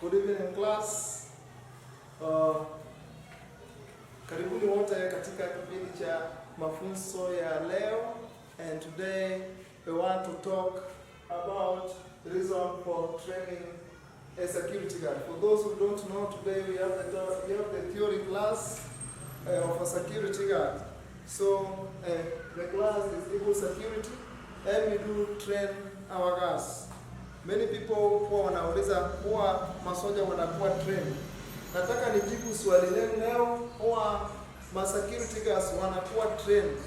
Good evening, class. Karibuni wote katika kipindi cha mafunzo ya leo, and today we want to talk about reason for training a security guard. For those who don't know, today we have the theory class of a security guard. So the class is Equal Security and we do train our guards. Many people huwa wanauliza, huwa masoja wanakuwa trained? Nataka nijibu swali lenu leo, huwa ma security guards wanakuwa trained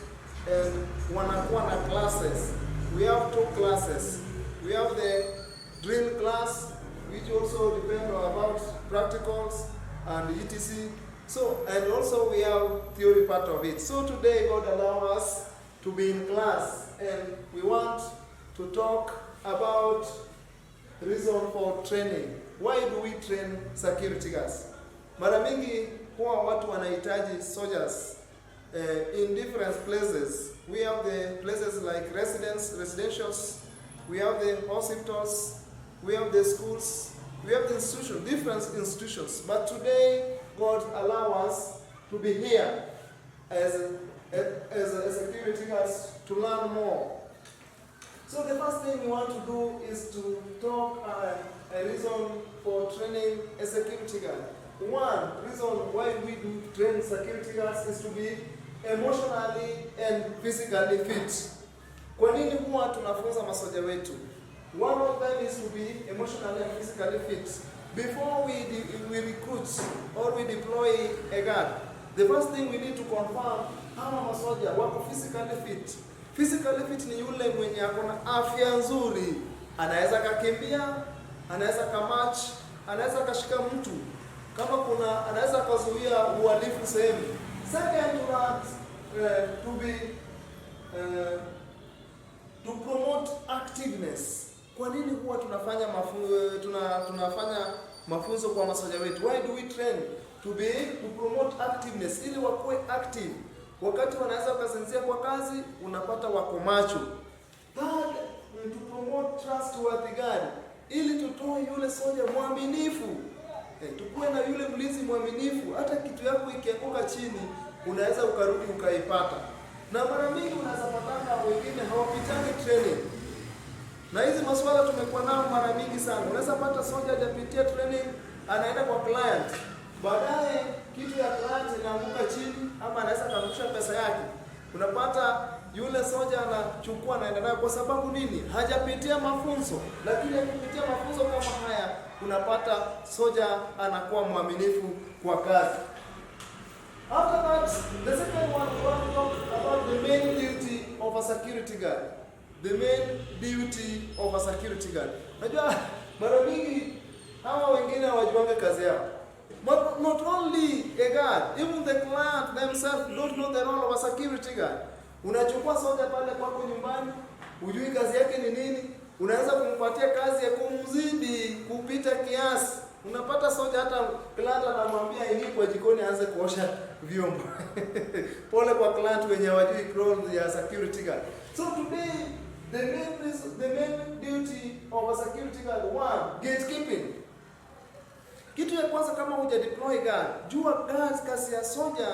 and wanakuwa na classes. We have two classes. We have the drill class, which also depend on about practicals and etc. So, and also we have theory part of it. So today God allow us to be in class and we want to talk about reason for training. Why do we train security guards? Mara mingi huwa watu wanahitaji soldiers in different places. We have the places like residence, residentials, we have the hospitals, we have the schools, we have the institutions, different institutions. But today, God allow us to be here as a security guards to learn more. So the first thing we want to do is to talk a reason for training a security guard. One reason why we do train security guards is to be emotionally and physically fit. Kwa nini huwa tunafunza masoja wetu? One of them is to be emotionally and physically fit. Before we recruit or we deploy a guard, the first thing we need to confirm hawa masoja wako physically fit. Physically fit ni yule mwenye ako na afya nzuri, anaweza kakimbia, anaweza kamarch, anaweza kashika mtu kama kuna, anaweza kazuia uhalifu sehemu. Second to that, to promote activeness. Kwa nini huwa tunafanya mafunzo kwa masoja wetu? Why do we train? To promote activeness, ili wakuwe active. Wakati wanaweza wakasinzia kwa kazi, unapata wako macho. Third, to promote trustworthy guard, ili tutoe yule soja mwaminifu. Tukuwe na yule mlinzi mwaminifu, hata kitu yako ikianguka chini unaweza ukarudi ukaipata. Na mara mingi unaweza patana wengine hawapitani training, na hizi masuala tumekuwa nao mara mingi sana. Unaweza pata soja hajapitia training, anaenda kwa client, baadaye kitu ya client inaanguka chini, ama anaweza kaangusha pesa yake. Unapata yule soja anachukua, anaenda nayo. Kwa sababu nini? Hajapitia mafunzo. Lakini akipitia mafunzo kama haya, unapata soja anakuwa mwaminifu kwa kazi. After that, the second one, we want to talk about the main duty of a security guard. The main duty of a security guard. Unajua mara mingi hawa wengine hawajuange kazi yao. But not only a guard, even the client themselves don't know the role of a security guard. Unachukua soja pale kwako nyumbani, hujui kazi yake ni nini, unaweza kumpatia kazi ya kumzidi kupita kiasi. Unapata soja hata client anamwambia ingie kwa jikoni aanze kuosha vyombo. Pole kwa client wenye hawajui role ya security guard. So today the main duty of a security guard, one, gatekeeping. Kitu ya kwanza, kama huja deploy guard, jua guard, kazi ya soja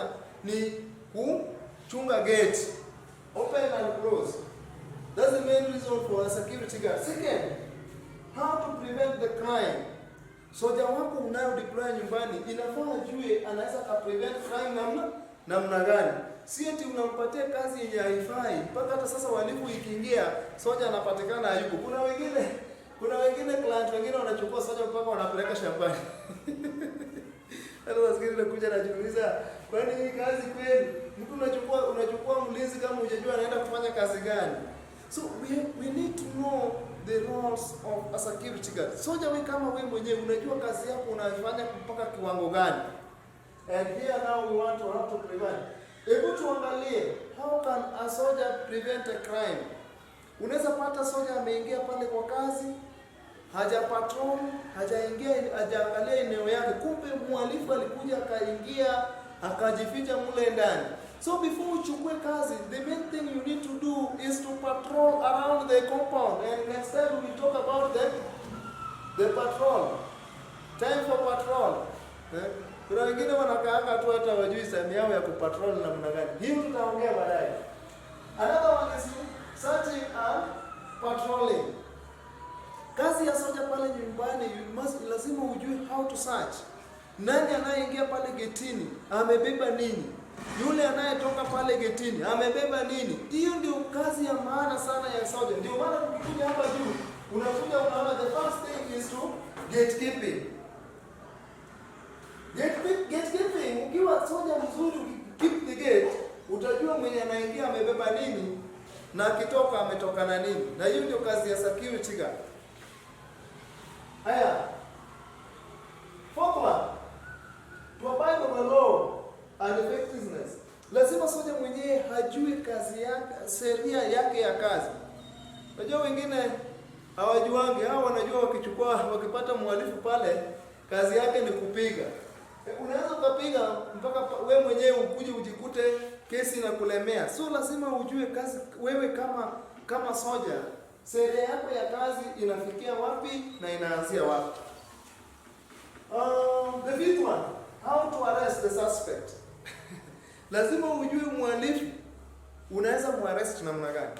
ni kuchunga gate, open and close. That's the main reason for a security guard. Second, how to prevent the crime. Soja wako unayo deploy nyumbani, inafaa ajue anaweza ka prevent crime namna gani. Si eti unampatia kazi yenye haifai, mpaka hata sasa wahalifu ikiingia, soja anapatikana hayuko. Kuna wengine client wengine wanachukua soja mpaka wanapeleka shambani. Hata maskini nakuja najiuliza, kwani hii kazi kweli? Mtu unachukua mlinzi kama hujajua anaenda kufanya kazi gani? So we need to know the roles of a security guard. Soja we kama we mwenyewe unajua kazi yako unaifanya mpaka kiwango gani? And here now we want to how to prevent. Hebu tuangalie how can a soldier prevent a crime. Unaweza pata soja ameingia pale kwa kazi, haja patrol, hajaingia, hajaangalia eneo yake, kumbe mhalifu alikuja akaingia akajificha mule ndani. So before uchukue kazi, the main thing you need to do is to patrol around the compound, and next time we will talk about the patrol. Time for patrol. Eh? Kuna wengine wanakaanga tu hata wajui time yao ya kupatrol namna gani. Hiyo tutaongea baadaye. Another one is searching and patrolling. Kazi ya soja pale nyumbani, lazima ujue how to search. Nani anayeingia pale getini amebeba nini? Yule anayetoka pale getini amebeba nini? Hiyo ndio kazi ya maana sana ya soja. Ndio maana ukikuja hapa juu unakuja unaona the first thing is to gatekeeping. Gatekeeping, ukiwa soja mzuri, keep the gate, utajua mwenye anaingia amebeba nini na akitoka ametoka na nini. Na hiyo ndio kazi ya security guard. Haya. Fourth one. To abide on the law and effectiveness. Lazima soja mwenyewe hajui kazi yake, sheria yake ya kazi. Unajua wengine hawajuangi, hao wanajua wakichukua, wakipata mhalifu pale, kazi yake ni kupiga. Unaweza ukapiga mpaka we mwenyewe ukuje ujikute kesi inakulemea. So lazima ujue kazi wewe kama soja, sheria yako ya kazi inafikia wapi na inaanzia wapi. The fifth one, how to arrest the suspect. Lazima ujue mhalifu unaweza muarrest namna gani.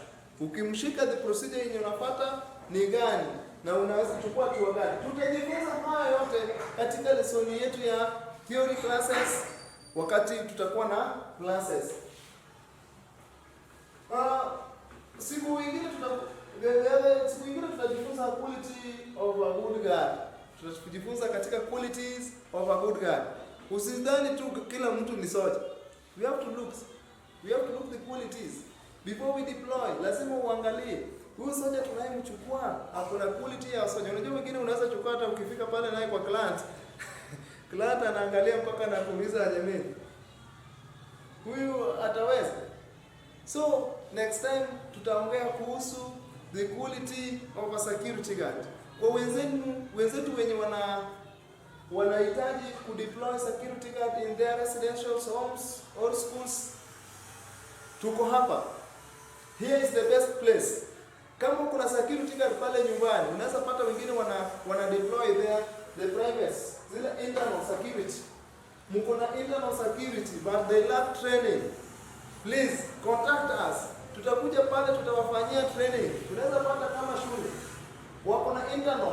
Ukimshika, the procedure yenye unafuata ni gani na unaweza chukua hatua gani. Tutajifunza haya yote katika lesson yetu ya theory classes wakati tutakuwa na classes. Siku ingine tutajifunza quality of a good guard. Tutajifunza katika qualities of a good guard. Usidhani tu kila mtu ni soja. We have to look the qualities before we deploy. Lazima uangalie huyu soja tunayemchukua akona quality ya soja. Unajua wengine unaweza chukua, hata ukifika pale naye kwa client, client anaangalia mpaka anakuuliza, "Jamii, huyu ataweza?" So next time tutaongea kuhusu the quality of a security guard. Kwa wenzetu wenye wanahitaji kudeploy security guard in their residential homes or schools, tuko hapa. Here is the best place. Kama kuna security guard pale nyumbani, unaweza pata wengine wana deploy there the privates, zile internal security. Mko na internal security but they lack training. Please contact us. Tutakuja pale, tutawafanyia training. Unaweza pata kama shule wako na internal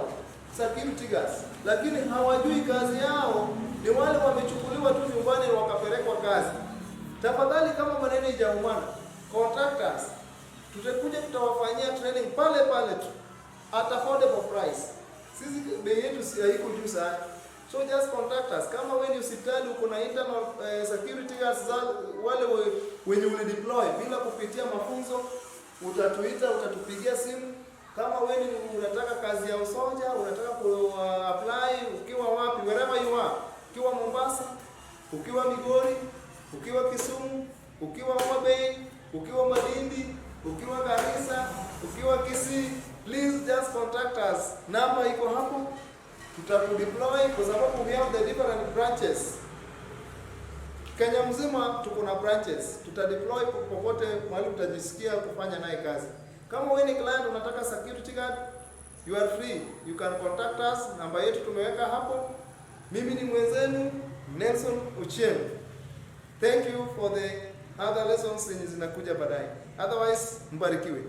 security guards, lakini hawajui kazi yao. Ni wale wamechukuliwa tu nyumbani wakapelekwa kazi. Tafadhali, kama maneno ijaumana, contact us. Tutakuja, tutawafanyia training pale pale tu at affordable price. Sisi bei yetu si haiko juu sana. So just contact us. Kama wewe ni hospitali uko na internal security guards za wale wenye uli deploy bila kupitia mafunzo, utatuita, utatupigia simu. Kama wewe ni unataka kazi ya usoja, unataka ku apply ukiwa wapi, wherever you are, ukiwa Mombasa, ukiwa Migori, ukiwa Kisumu, ukiwa Homa Bay, ukiwa Malindi, ukiwa Garissa, ukiwa Kisii, please just contact us. Namba iko hapo, tutakudeploy kwa sababu we have the different branches. Kenya mzima tuko na branches, tutadeploy popote mahali utajisikia kufanya naye kazi. Kama wewe ni client unataka security guard, you are free, you can contact us. Namba yetu tumeweka hapo. Mimi ni mwenzenu Nelson Ochieng. Thank you for the other lessons zenye zinakuja baadaye. Otherwise, mbarikiwe.